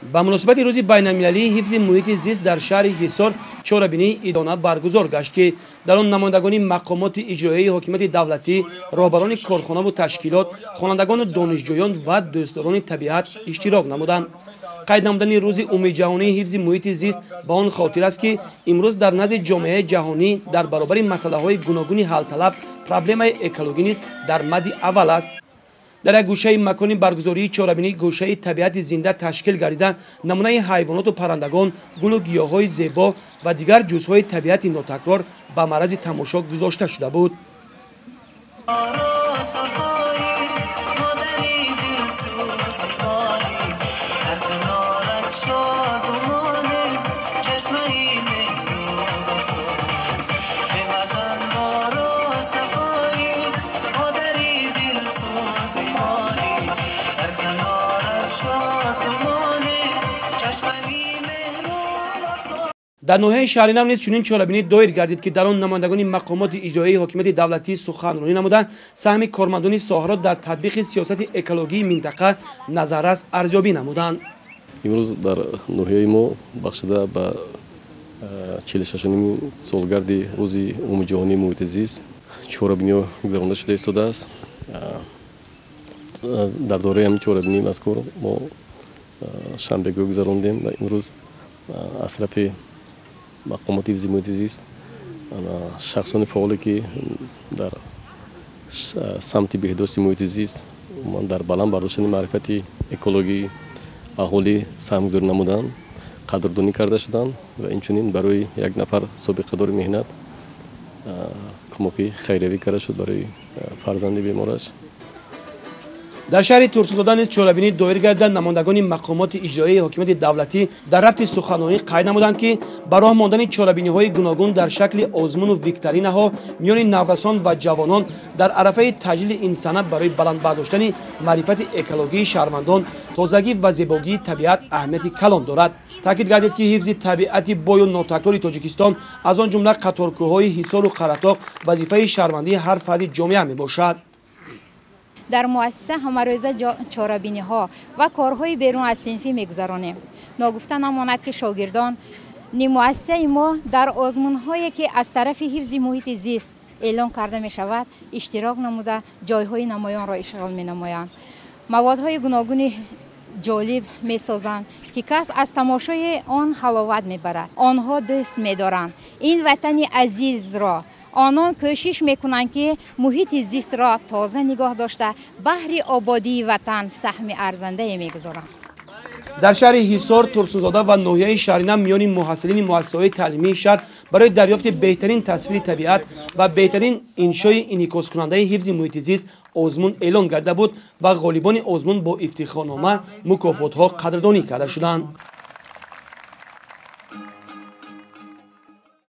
Ба муносибати рӯзи байналмилалии ҳифзи муҳити зист дар шаҳри Ҳисор чорабинии идона баргузор гашт, ки дар он намояндагони мақомоти иҷроияи ҳокимияти давлатӣ, роҳбарони корхонаву ташкилот, хонандагону донишҷӯён ва дӯстдорони табиат иштирок намуданд. Қайд намудани рӯзи умумиҷаҳонии ҳифзи муҳити зист ба он хотир аст, ки имрӯз дар назди ҷомеаи ҷаҳонӣ дар баробари масъалаҳои гуногуни ҳалталаб проблемаи экологӣ низ дар мадди аввал аст. Дар як гӯшаи макони баргузории чорабинӣ гӯшаи табиати зинда ташкил гардида, намунаи ҳайвоноту паррандагон, гулу гиёҳҳои зебо ва дигар ҷузъҳои табиати нотакрор ба маърази тамошо гузошта шуда буд. Дар ноҳияи Шаҳринав низ чунин чорабинӣ доир гардид, ки дар он намояндагони мақомоти иҷроияи ҳокимияти давлатӣ суханронӣ намуда, саҳми кормандони соҳаро дар татбиқи сиёсати экологии минтақа назаррас арзёбӣ намуданд. Имрӯз дар ноҳияи мо бахшида ба 46-ними солгарди рӯзи умумиҷаҳонии муҳити зист чорабиниҳо гузаронда шуда истодааст. Дар доираи ҳамин чорабинии мазкур мо шанбегӯ гузарондем ва имрӯз аз тарафи мақомоти ҳифзи муҳити зист шахсони фаъоле, ки дар самти беҳдошти муҳити зист, дар баланд бардоштани маърифати экологии аҳолӣ саҳмгузорӣ намуданд, қадрдонӣ карда шуданд ва инчунин барои як нафар собиқадори меҳнат кӯмаки хайриявӣ карда шуд барои фарзанди бемораш. Дар шаҳри Турсунзода низ чорабинӣ доир гардида, намояндагони мақомоти иҷроияи ҳокимияти давлатӣ дар рафти суханронӣ қайд намуданд, ки ба роҳ мондани чорабиниҳои гуногун дар шакли озмуну викторинаҳо миёни наврасон ва ҷавонон дар арафаи таҷлили ин сана барои баланд бардоштани маърифати экологии шаҳрвандон, тозагӣ ва зебогии табиат аҳамияти калон дорад. Таъкид гардид, ки ҳифзи табиати бою нотакрори Тоҷикистон, аз он ҷумла қаторкӯҳҳои Ҳисору Қаратоғ, вазифаи шаҳрвандии ҳар фарди ҷомеа мебошад. Дар муассиса ҳамарӯза чорабиниҳо ва корҳои берун аз синфӣ мегузаронем. Ногуфта намонад, ки шогирдони муассисаи мо дар озмунҳое, ки аз тарафи ҳифзи муҳити зист эълон карда мешавад, иштирок намуда ҷойҳои намоёнро ишғол менамоянд. Маводҳои гуногуни ҷолиб месозанд, ки кас аз тамошои он ҳаловат мебарад. Онҳо дӯст медоранд ин ватани азизро. Онон кӯшиш мекунанд, ки муҳити зистро тоза нигоҳ дошта, баҳри ободии ватан саҳми арзандае мегузоранд. Дар шаҳри Ҳисор, Турсунзода ва ноҳияи Шаҳринав миёни муҳассилини муассисаҳои таълимии шаҳр барои дарёфти беҳтарин тасвири табиат ва беҳтарин иншои инъикоскунандаи ҳифзи муҳити зист озмун эълон гардида буд ва ғолибони озмун бо ифтихорнома, мукофотҳо қадрдонӣ карда шуданд.